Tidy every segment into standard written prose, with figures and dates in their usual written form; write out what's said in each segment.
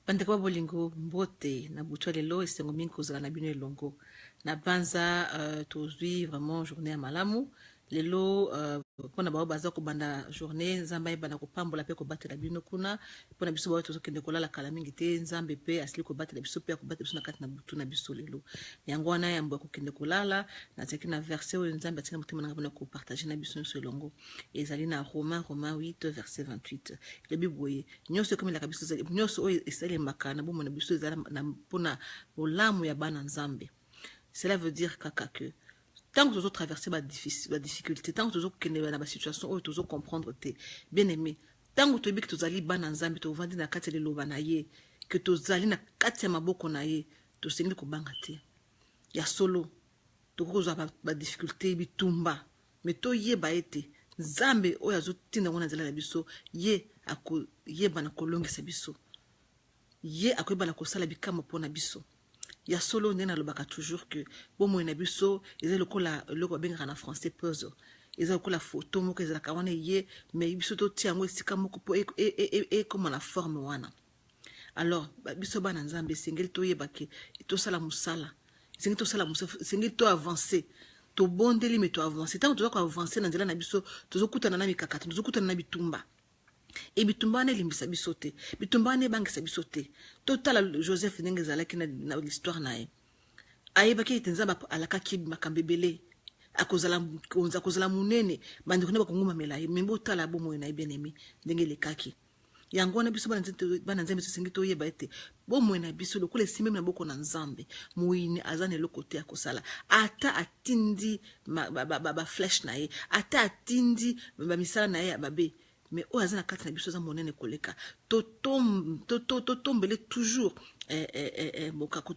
Bandeko ba bolingo, mbote na butu ya lelo. Esengo mingi kozala na bino elongo na banza. Tozwi vraiment journée ya malamu lelo mpona bao baza kobanda journée. Nzambe ayebana kopambola mpe kobatela bino kuna. Mpona biso baoyo tozokende kolala kala mingi te, Nzambe mpe asili kobatela biso mpe akobatela biso na kati na butu na biso lelo. Yango wana, yambo ya kokende kolala, nazalaki na verset oyo Nzambe atika motema na ngai mpona kopartager na biso nyonso elongo. Ezali na Romain 8 verset 28. Elobi boye: nyonso ekomelaka biso, nyonso oyo esalemaka na bomoi na biso, ezala mpona bolamu ya bana Nzambe. Cela veut dire kaka que ntango tozotraverser badifficulté, ntango tozokende na basituation oyo tozocomprendre te, bien aimé, ntango toyebi ke tozali bana Nzambe, tovandi na kati ya liloba na ye, ke tozali na kati ya maboko na ye, tosengeli kobanga te. Ya solo, tokoki kozwa badifficulté, bitumba, mais toyeba ete Nzambe oyo azotinda ngo na nzela na biso, ye akoyeba na kolongisa biso, ye akoyeba na kosala bikamwa mpo na biso. Ya solo, ndenge nalobaka toujours que bomoi na biso eza lokola eloko babengaka na français puzzle. Eza lokola foto moko ezalaka wana ye, mais biso totia yango esika moko mpo ekóma na forme wana. Alors biso bana Nzambe, esengeli toyeba ke tosala mosala, esengeli tosala mosala, esengeli toavancer. Tobondeli, mais toavancer. Ntango toza koavancer na nzela na biso, tozokutana na mikakatano, tozokutana na bitumba. E bitumba wana elimbisa biso te, bitumba wana ebangisa biso te. Totala Joseph, ndenge ezalaki na l'histoire na ye. Ayebaki ete Nzambe alakaki makambo ebele, akozala monene, bandeko nde bakongumamela ye. Mais botala bomoi na ye, bien aimé, ndenge elekaki. Yango wana, biso bana Nzambe, tosengi toyeba ete bomoi na biso lokola esimbemi na maboko na Nzambe, moyini aza na eloko te ya kosala. Ata atindi baflèche na ye, ata atindi bamisala na ye ya mabe, mais oyo aza na kati na biso aza monene koleka. Totombele toujours mokako,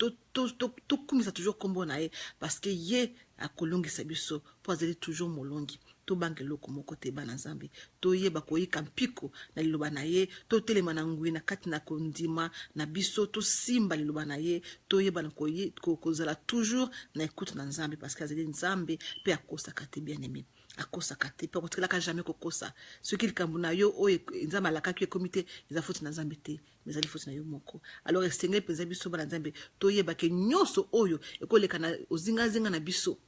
tokumisa toujours nkombo na ye, parce que ye akolongisa biso, mpo azali toujours molongi. Tobanga eloko moko te. Bana Nzambe, toyeba koyika mpiko na liloba na ye, totelema na ngwi na kati na kondima na biso, tosimba liloba na ye, toyeba na kozala toujours na écoute na Nzambe, parce que azali Nzambe mpe akosaka te. Bien aimé, akosaka te mpe akotikalaka jamais kokosa. Soki likambo na yo oyo Nzambe alakaki ekomi te, eza foti na Nzambe te, mais ezali foti na yo moko. Alors esengeli mpenza biso bana Nzambe toyeba ke nyonso oyo ekoleka na ozingazinga na biso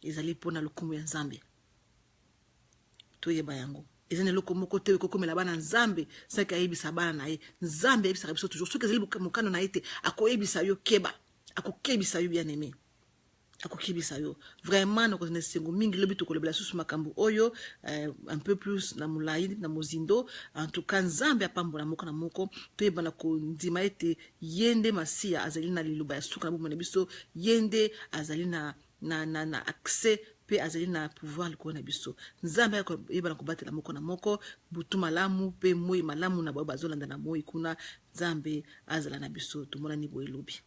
ezali mpona lokumu ya Nzambe. Toyeba yango. Eza na eloko moko te ekokomela bana Nzambe soki ayebisa bana na ye. Nzambe ayebisaka biso toujours. Soki ezali mokano na ye te, akoyebisa yo keba, akokebisa yo. Bien aimé, akokebisa yo vraiment. Nakozala esengo mingi lobi tokolobela susu makambo oyo un peu plus na molai, na mozindo. En tout cas, Nzambe apambola moko na moko. Toyebana kondima ete ye nde Masiya, azali na liloba ya suka na bomoi na biso, ye nde azali na accès mpe azali na pouvoir likolo na biso. Nzambe ayebana kobatela moko na moko. Butu malamu mpe moi malamu na baoyo bazolanda na moi kuna. Nzambe azala na biso. Tomonani boye lobi.